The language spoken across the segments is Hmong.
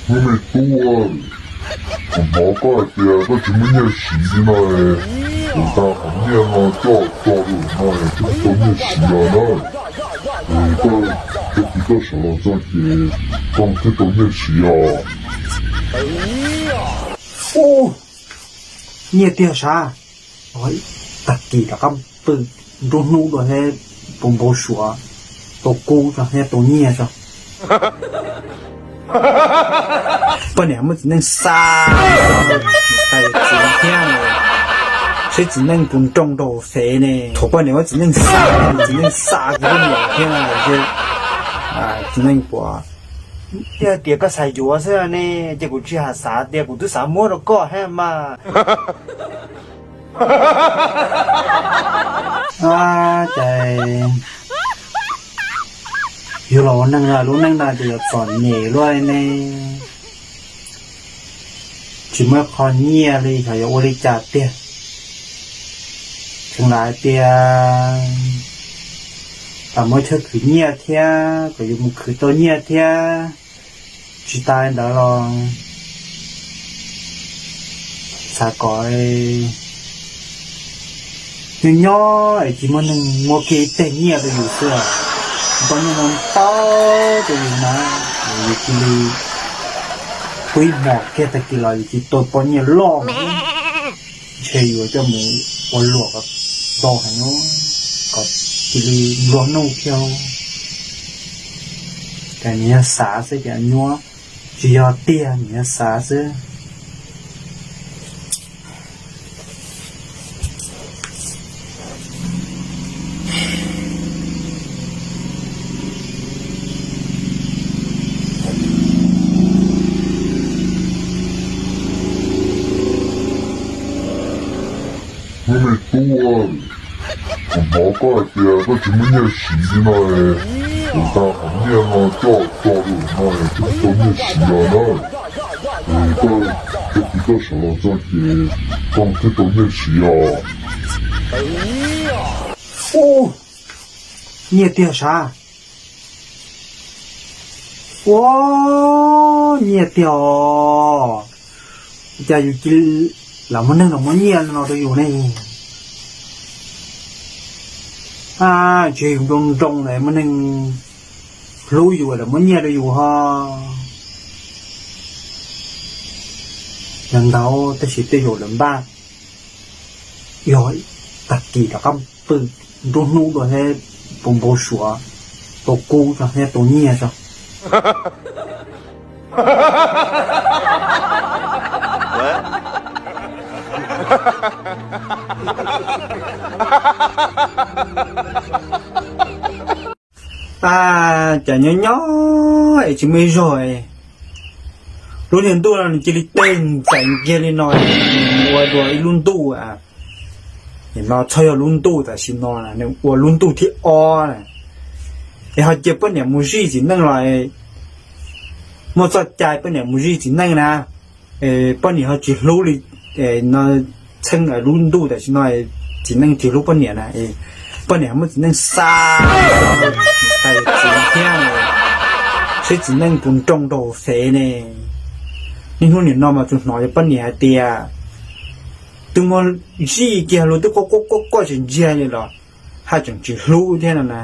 Hnub me tub, kuv hnov koj hais tias koj tsis muaj nyiaj siv li no, kuv tau qhov nyiaj no coj tso rau no thiaj tau nyiaj siv los na. Koj, koj tig koj sawv los tso ces koj thiaj tau nyiaj siv os. Ub, nyiaj tiag sav. Tag kis rov qab pw nruab hnub dua thiab, puas npau suav tau kub tso thiab tau nyiaj tso. Poj niam muab txiv neej xa, txiv thiab, seb txiv neej puas nroo rau fev ne. Thaum poj niam muab txiv neej xa, txiv neej xa kiag poj niam thiab, txiv neej puas, tiag tias koj xav yuav xwb ne, ces kuv tsis xav tias kuv twb xav muab rau koj thiab mas. Ces yus los ua neeg lub neej no ces yuav txom nyem luaj ne, tsis muaj qho nyiaj li xyov yuav ua li cas tiag. Tseem lam hais tias lam muab chaw khwv nyiaj thiab kom yus mus khwv tau nyiaj thiab. Tsis tas li ntawd los xav kom nyob nyob es tsis muaj neeg muab kiag ib teg nyiaj rau yus xwb, poj niam muab tau rau yus na, yus cia li pw ib hmos kiag tag kis los yus cia li tau poj niam loj, ntshe yuav coj mus ua luam kom tau heev, kom cia li nplua nuj kiag. Ces nws yog xav xwb ces nyuaj, tsis yog tiag, nws yog xav xwb. Hnub me tub, kuv hnov koj hais tias koj tsis muaj nyiaj siv li no, kuv tau qhov nyiaj no coj tso rau no thiaj tau nyiaj siv los na. Koj, koj tig koj sawv los tso ces koj thiaj tau nyiaj siv os. Ub, nyiaj tiag sav. Ua, nyiaj tiag os. Cas yus cia li lam muaj neeg los muab nyiaj no rau yus ne? A, tsis yog yus nroo nroo lawm muaj neeg hlub yus lawm muab nyiaj rau yus ho. Yog ntawd tab sis tej zaum lawv npaj yog tag kis rov qab pw nruab hnub dua thiab, puas npau suav tau kub tso thiab tau nyiaj tso. A, cas nyob nyob es tsis muaj ib zaug, lub niag ntuj no nws cia li teg ntxeev kiag li no, nws ua dua ib lub ntuj. Nim no txhob yog lub ntuj tam sim no, nws ua lub ntuj thib ob na. Es ho cia poj niam mus zij txiv neej los, muaj txoj cai poj niam mus zij txiv neej na, poj niam ho tsis hlub li no, txheej lub ntuj tam sim no txiv neej tsis hlub poj niam na, poj niam muab txiv neej xa, txiv thiab, seb txiv neej puas nroo rau fev ne. Niaj hnub nim no mas tsuas hnov poj niam hais tias twb muab zij kiag lub twb quaj quaj quaj quaj tsis ntsiag li los haj tseem tsis hlub thiab no na.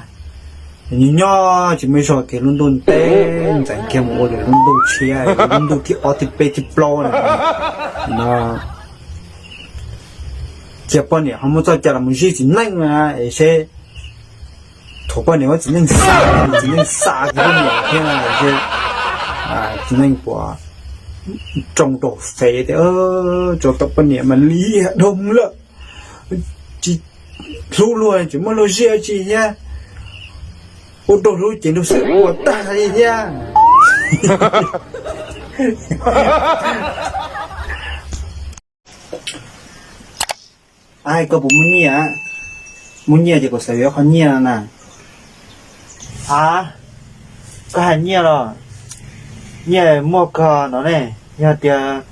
Nyob nyob tsis muaj ib zaug ces lub ntuj teb ntxeev kiag mus ua lwm lub ntuj tshiab, lub ntuj thib ob thib peb thib plaub na. No cia poj niam ho muaj txoj cai los mus zij txiv neej na, es seb thaum poj niam muab txiv neej xa, txiv neej xa kiag poj niam thiab, seb txiv neej puas nroo rau fev tias, tso tau poj niam mas li dhau lawm, tsis hlub luag tsis muaj luag zij dab tsi thiab, ua rau hlub ces nrau xwb ua tag li thiab. Ai, koj puas muaj nyiaj? Muaj nyiaj ces kuv xav yuav qhov nyiaj no na. A, koj hais nyiaj los? Nyiaj muaj kawg no ne. Yog tias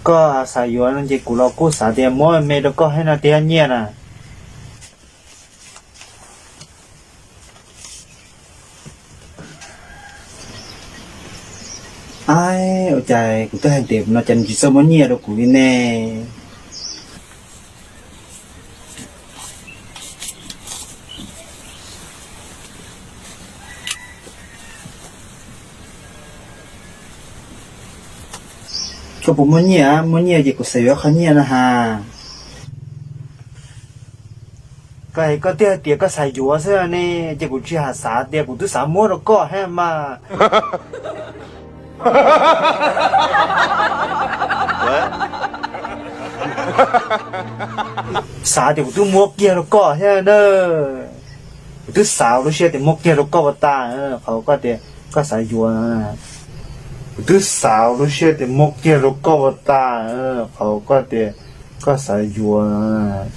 koj xav yuav no ces kuv los kuj xav tias muab me rau koj thiab no tiag nyiaj na. Ab, ua cas kuv twb hais tias no cas nws tsis txawj muab nyiaj rau kuv li ne? Koj puas muaj nyiaj? Muaj nyiaj ces kuv xav yuav qhov nyiaj no ha. Koj, koj twb hais tias koj xav yuav xwb ne, ces kuv tsis hais xav tias kuv twb xav muab rau koj thiab mas. Xav tias kuv twb muab kiag rau koj thiab na. Kuv twb xav lub siab tias muab kiag rau koj ua tas, qhov koj tias koj xav yuav. Kuv twb xav lub siab tias muab kiag rau koj ua tas, qhov koj tias koj xav yuav.